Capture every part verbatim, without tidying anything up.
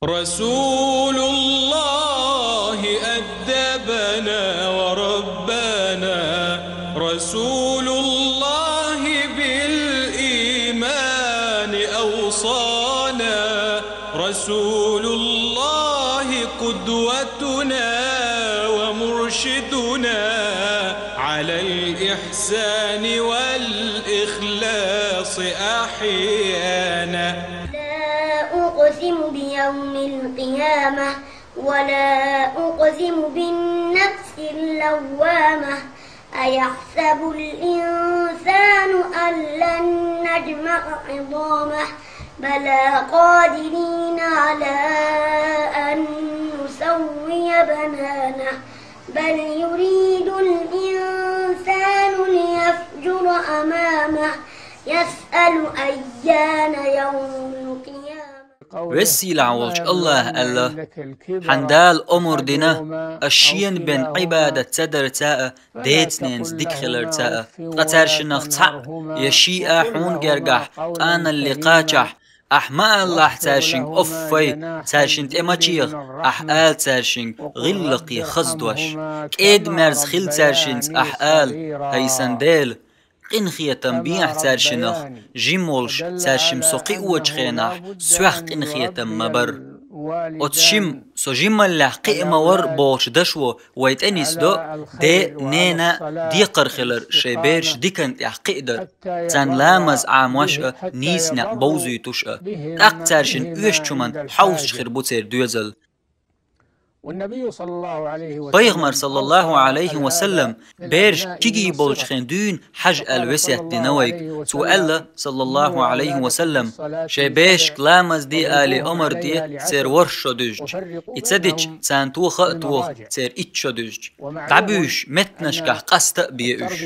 رسول الله أدبنا وربنا، رسول الله بالإيمان أوصانا، رسول الله قدوتنا ومرشدنا، على الإحسان والإخلاص أحيانا. لا أقسم بيوم القيامة، ولا أقسم بالنفس اللوامة، أيحسب الإنسان أن لن نجمع عظامه، بلى قادرين على أن نسوي بنانه، بل يريد الإنسان ليفجر أمامه، يسأل أيان يوم القيامة. Веза-сийлахь волчу АллахӀа аьлла: «Хьан Дала омра дина, ас шена бен Ӏибадат ца дарца а, деца-ненаца дика хиларца а, ткъа цаьршиннах цхьаъ я шиъ а хьуна гергахь къаналле кхачахь, ахь ма алалахь цаьршинга: „Оффай“, цаьршинна тӀе ма чеха, ахь ала цаьршинга гӀиллакхе хаза дош: „КӀеда-мерза хила цаьршинца“, ахь ала: „ХӀай сан Дела, къинхетам бехьа цаьршиннах, жима волуш цаьршимма со кхиочу хенахь, соьх къинхетам ма бара“». Оцу шимма, со жималлехь кхиа ма вара бохучу дашо вай тӀе нисдо де а, нена а декхар хилар, шайн бераш диканна тӀехь кхиадар, царна ламаз Ӏамош а, нийса некъ бовзуьйтуш а. ТӀаккха цаьршинна оьшучу хӀуманна хьовсуш хир бу церан доьзал. Пайхамар, саллаллаху Ӏалайхи ва саллам, бераш кегий болчу хенахь дуьйна хьажа аьлла весет дина вайга. Цо аьлла, саллаллаху Ӏалайхи ва саллам: «Шайн берашка ламаз де алий омра де, церан ворхӀ шо дуьзча. И ца дича, царна тоха а тоха, церан итт шо дуьзча. ДӀабуьйшуш, меттанашкахь къаста а бе уьш».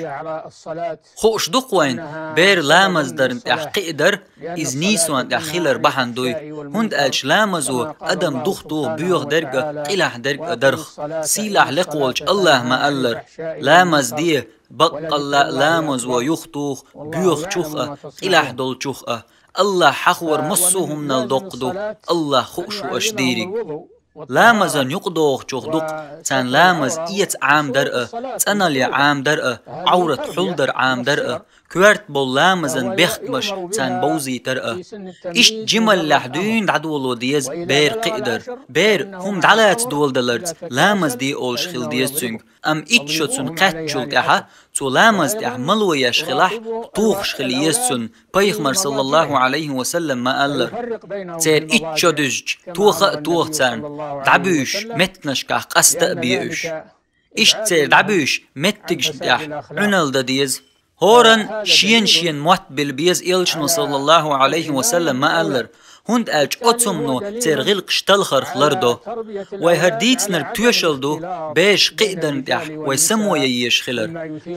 Хууш ду-кх вайна, бер ламаз дарна тӀехь кхиадар, иза нийсонна тӀехь хилар бахьана дуй, хӀунда аьлча ламазо адам духатоха боьха дерг а, къилахь дерг а дарх. Сийлахь-лекха волчу АллахӀа ма-аллара: «Ламаз де, баккъалла а ламазо юхатоха боьхачух а, къилахь долчух а. АллахӀ хьахор массо а хӀуманал доккха ду, АллахӀ хууш ву аша дийриг». Ламазан юкъадогӀучух ду-кх царна ламаз эца Ӏамадар а, цӀаналла ян Ӏамадар а, Ӏоврат хьулдар Ӏамадар а, коьрта болу ламазан бехкамаш царна бовзийтар а. Иштта жималлехь дуьйна дӀадоло деза бер кхиадар. Бер хӀума дӀалаца доладаларца ламаз де олуш хила деза цуьнга. Амма итт шо цунна кхаьчначул тӀаьхьа, цо ламаз тӀехь мало еш хилахь, тухуш хила еза цунна. Пайхамар, саллаллаху Ӏалайхи ва саллам, ма-аллара: «Церан итт шо дуьзча, тоха а тоха царна, дӀабуьйшуш, меттанашкахь къаста а бе уьш». Иштта церан дӀабуьйшуш, меттигашна тӀехь Ӏуьналла дан деза. ХӀоранна шена-шена мотт билла беза. Элчано, саллаллаху Ӏалайхи ва саллам, ма-аллара, хӀунда аьлча оцу хӀумано церан гӀиллакхаш талхарх лардо. Вай хӀара дийцинарг тоьшалла ду, бераш кхиадарна тӀехь вай само ян езаш хилар.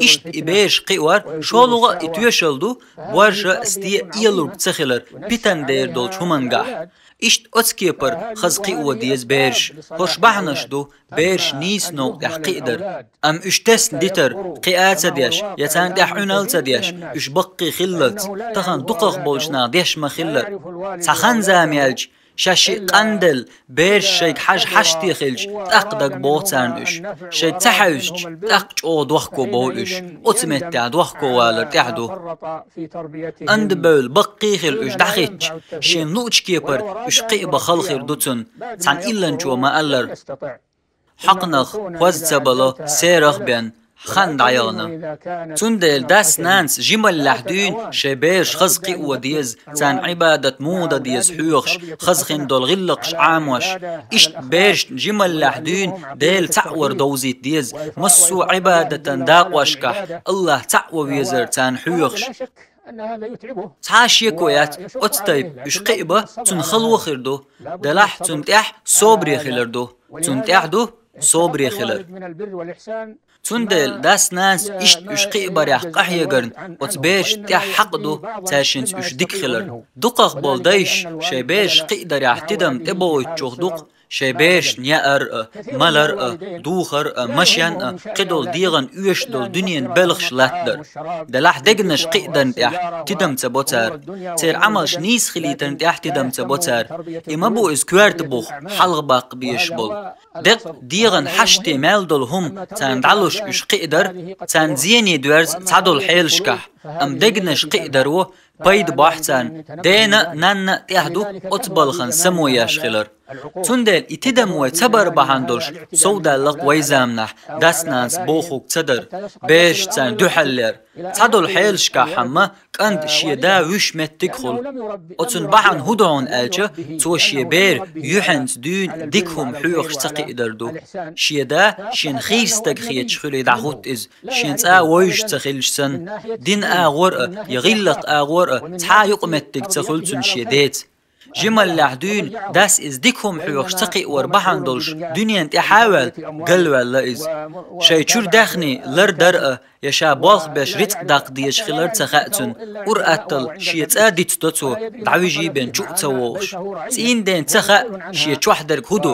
Иштта и бераш кхиор, шолгӀа а и тоьшалла ду, борша а, сте а элург ца хилар, питана дер долчу хӀумангахь. Иштта оцу кепара хаза кхио деза бераш. ХӀорш бахьанаш ду бераш нийса новкъа тӀехь кхиадар. Амма уьш тесна дитар, кхиа а ца деш, я царна тӀехь Ӏуьналла а ца деш, уьш баккхий хиллалц, тахана дукхах болчу наха деш ма-хиллара. Цхьа хан-зама яьлча, шаьш шиъ къанделла, бераш шайга хьажа хьашт хилча, тӀаккха дагабоху царна уьш. Шайга ца хьаьвзича, тӀаккха чӀогӀа дохко бовлу уьш. Оцу меттехь дохко валар тӀехь ду. Анда бевлла, баккхий хилла уьш дӀахӀиттича, шена луучу кепара уьш кхиабан хала хир ду цунна. Цхьана илланчо ма-аллара: «Хьакханах хӀоз ца бало, серах бен, хан дӀаяхана». Цундела дас-нанас жималлехь дуьйна шайн бераш хаза кхио деза, царна Ӏибадат муха дан деза хьоьхуш, хаза хин долу гӀиллакхаш Ӏамош. Иштта берашна жималлехь дуьйна Дела цхьаъ вар довзийта деза, массо а Ӏибадатан дакъошкахь АллахӀ цхьаъ ван везар царна хьоьхуш. Цхьа а шеко яц, оцу тайпа уьш кхиабан цунна хало хир ду, делахь цунна тӀехь собаре хилар ду. Цунна тӀехь ду собаре хилар. Цундела дас-нанас иштта уьш кхиабарехь къахьегарна оцу берашна тӀехь хьакъ ду цаьршинца уьш дика хилар. Дукхах болу дайша шайн бераш кхиадарехь тидам тӀебохуьйтучух ду-кх Шайн берашна яар а, малар а, духар а, машен а, кхыдола дегӀан оьшуш долу дуьненан белхаш латтадар. Делахь дегнаш кхиадарна тӀехь тидам ца бо цара. Церан Ӏамалш нийса хилийтарна тӀехь тидам ца бо цара. И ма бу иза коьрта бух хьалха баккха безаш болу. Деккъа дегӀан хьаштий мел долу хӀума царна дӀалуш уьш кхиадар, царна зене доьрзу цхьадолу хьелашкахь, амма дегнаш кхиадаро пайда бохь царна, дена а, нанна а тӀехь ду оцу балхана само еш хилар. Цундела и тидам вай ца бар бахьана долуш совдаллакх вай заманахь дас-нанас бохург ца дара, бераш царна дуьхьал лер. Цхьадолу хьелашкахь хьамма кӀанта шен да вуьш меттиг хуьлу. Оцун бахьана хӀун ду хьуна аьлча, цо шен бер юьхьанца дуьйна дика хӀума хьоьхуш ца кхиадар ду. Шен да шена хийра стаг хеташ хуьлий дӀахӀутту иза, шен цӀа вевзаш ца хилча санна. Дин агӀор а, я гӀиллакх агӀор а цхьа а юкъаметтиг ца хуьлу цуьнан шен деца. Жималлехь дуьйна дас иза дика хӀума хьоьхуш ца кхиавар бахьана долуш, дуьненна тӀаьхьа а ваьлла, галваьлла иза. Шайн чуьра даьхний лардар а, я ша болх беш рицкъ даккха дезаш хилар ца хаьа цуьнан, ур-атталла шен цӀа дицдо цо, дӀавижий бен чу а ца вогӀуш. ЦӀийнан дена ца хаьа шен чохь дерг хӀун ду.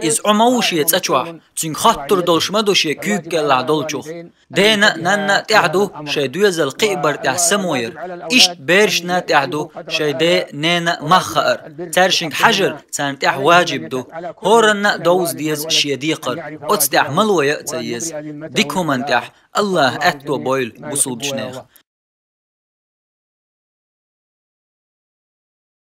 Иза Ӏу ма ву шен цӀа чохь, цуьнга хоттур долуш ма ду шен куьйга кӀелахь долчух. Дена а, нанна а тӀехь ду шайн доьзал кхиабар тӀехь само яр. Иштта берашна а тӀехь ду шайн ден а, ненан а мах хаар. Цаьршинга хьажар царна тӀехь важиб ду. ХӀоранна а довза деза шен декхар. Оцу тӀехь мало ян а ца еза. Дика хӀуманна тӀехь. АллахӀа аьтто бойла бусулбачу нехан.